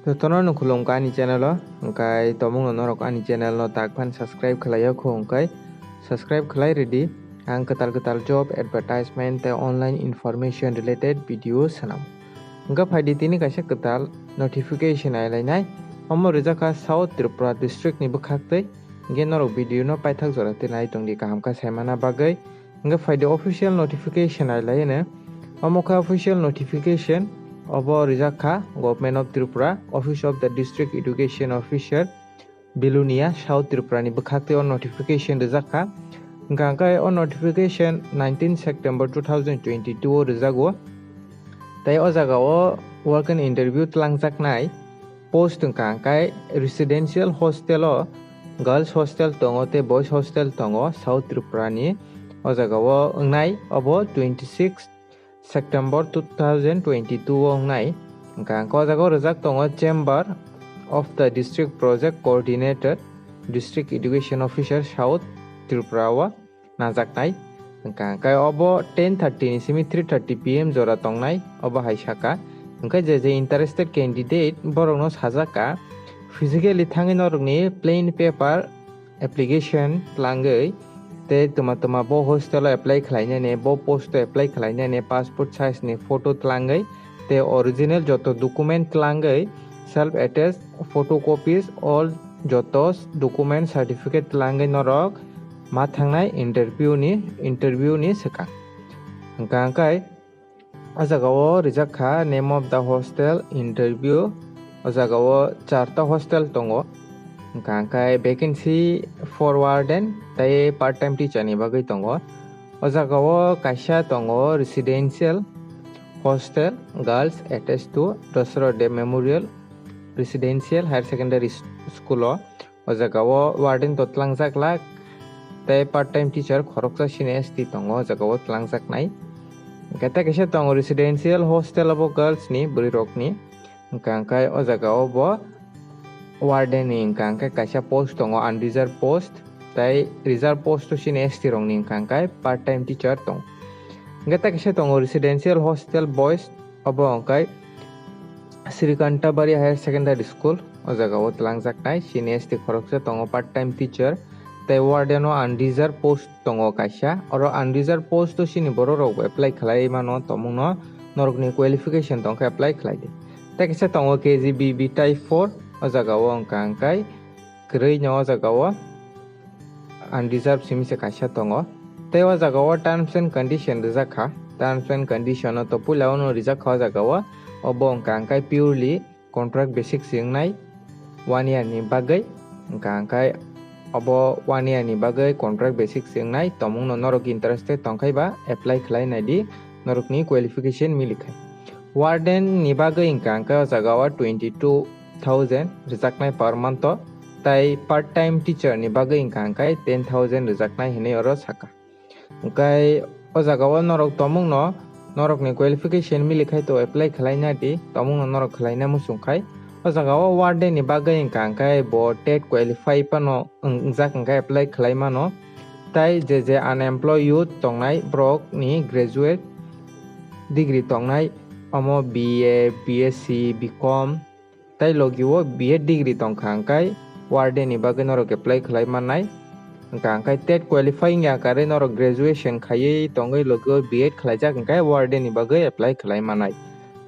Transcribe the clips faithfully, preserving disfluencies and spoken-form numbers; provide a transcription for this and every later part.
Jotono no khulumkha ani channel o, hwnkhe tomungno norok ani channel no tak phan subscribe khlai ya kho, hwnkhe subscribe khlai rwdi. Ang kwtal kwtal job advertisement tei online information related video swnam. Hwnkhe phaidi tini kaisa kwtal notification ailainai. Omo rijak kha South Tripura district ni bwkhaktwi. Hwnkhe norok video no paithak jora twi nai tongdi kaham khe saimana bagwi. Hwnkhe phaidi official notification ailaino. Omo khe official notification, obo rijak kha Government of Tripura, Office of the District Education Officer, Belonia, South Tripura ni bwkhaktwi o notification rijak kha. Hwnkha hwnkhe o notification nineteen September two thousand twenty-two o rijago. Tei o jaga o walk-in interview twlangjaknai. Post wngkha hwnkhe residential hostel o girls hostel tongo tei boys hostel tongo South Tripura ni. O jaga o wngnai obo twenty six September two thousand twenty two o wngnai. Hwnkha hwnkhe o jaga o rijak tongo Chamber of the District Project Coordinator, District Education Officer South Tripura o najaknai. Hwnkha hwnkhe obo ten thirty ni simi three thirty P M jora tongnai, obo hai saka. Hwnkhe je je interested candidate borokno sajak kha, physically thangwi norokni plain paper application twlangwi tei twma twma bo hostel o apply khlainani, bo post o apply khlainani passport size ni photo twlangwi tei original joto document twlangwi self attest photocopies all joto document certificate twlangwi norok ma thangnai interview ni, interview ni swkang. Hwnkha hwnkhe o jaga o rijak kha name of the hostel interview. O jaga o charta hostel tongo. Hwnkha hwnkhe vacancy for warden tei part time teacher ni bagwi tongo. O jaga o kaisa tongo residential hostel girls attached to Dasarath Deb Memorial Residential Higher Secondary S-, School o. O jaga o warden to twlangjak lak tei part time teacher khoroksa sini S T tongo o jaga o twlangjaknai. Hwnkhe tei kaisa tongo residential hostel obo girls ni bwrwi rok ni. Hwnkha hwnkhe o jaga o bo warden ni hwnkha hwnkhe kaisa post tongo unreserved post tei reserved post o sini S T rok ni hwnkha hwnkhe part time teacher tongo. Hwnkhe tei kaisa tongo residential hostel boys obo hwnkhe Srikantabari Higher Secondary School, o jaga o twlangjaknai sini S T khoroksa tongo part time teacher tei warden o unreserved post tongo kaisa. Oro unreserved post o sini borok rok bo apply khlai mano, tomungno norokni qualification tongkhe apply khlai di. Tei kaisa tongo K G B B type four, o jaga o hwnkha hwnkhe kwrwi no o jaga o unreserved simi se kaisa tongo. Tei o jaga o terms and condition rijak kha. Terms and condition o to puila o no rijak kha o jaga o. Obo hwnkha hwnkhe purely contract basis se wngnai one year ni bagwi. Hwnkha hwnkhe obo one year ni bagwi contract basis se wngnai. Tomungno norok interested tongkhai ba apply khlai nai di norokni qualification mili khai. Warden ni bagwi hwnkha hwnkhe o jaga o twenty two thousand rwjaknai per month o, tei part time teacher ni bagwi hwnkha hwnkhe ten thousand rwjaknai hinwi oro saka. Hwnkhe o jaga o norok tomungno norokni qualification mili khai to apply khlai nai di, tomungno norok khlai na muchung khai. O jaga o warden ni bagwi hwnkha hwnkhe bo tet qualify phano wngjak hwnkhe apply khlai mano. Tei je je unemployed youth tongnai borok ni graduate degree tongnai, omo B A, B S C, B Com, tei logi o B Ed degree tongkha hwnkhe warden ni bagwi norok apply khlai mannai. Hwnkha hwnkhe tet qualify wngya karwi norok graduation khaiwi tongwi logi o B Ed khlaijak hwnkhe warden ni bagwi apply khlai mannai.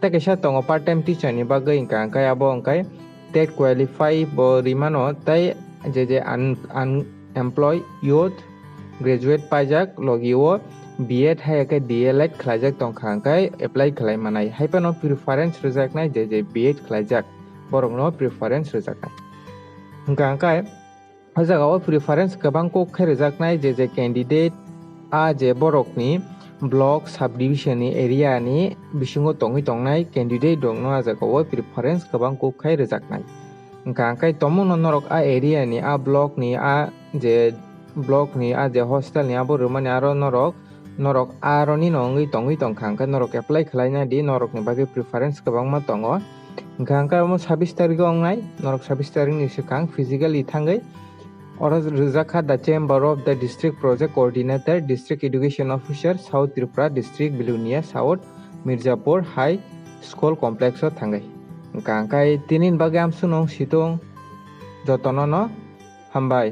Tei kaisa tongo part time teacher ni bagwi hwnkha hwnkhe abo hwnkhe tet qualify bo rwi mano tei je je un-, unemployed youth graduate paijak logi o B Ed hai khe D El Ed khlaijak tongkha hwnkhe apply khlai mannai. Hai phano preference rwjaknai je je B Ed khlaijak borokno preference rwjaknai. Hwnkha hwnkhe o jaga o preference kwbang kok khe rwjaknai je je candidate a je borokni block subdivision ni area ni bisingo tongwi tongnai candidate rokno a jaga o preference kwbang kok khe rwjaknai. Hwnkha hwnkhe tomungno norok a area ni, a block ni, a je block ni, a je hostel ni abo rwmani aro norok, norok aroni no wngwi tongwi tongkha hwnkhe norok apply khlai nai di, norokni bagwi preference kwbangma tongo. Hwnkha hwnkhe omo sabis tarik o wngnai, norok sabis tarik ni swkang physically thangwi oro rijak kha the Chamber of the District Project Coordinator, District Education Officer, South Tripura District, Belonia South, Mirzapur High School Complex o thangwi. Wngkha hwnkhe tini bagwi amsukno wng situng, jotono no hambai.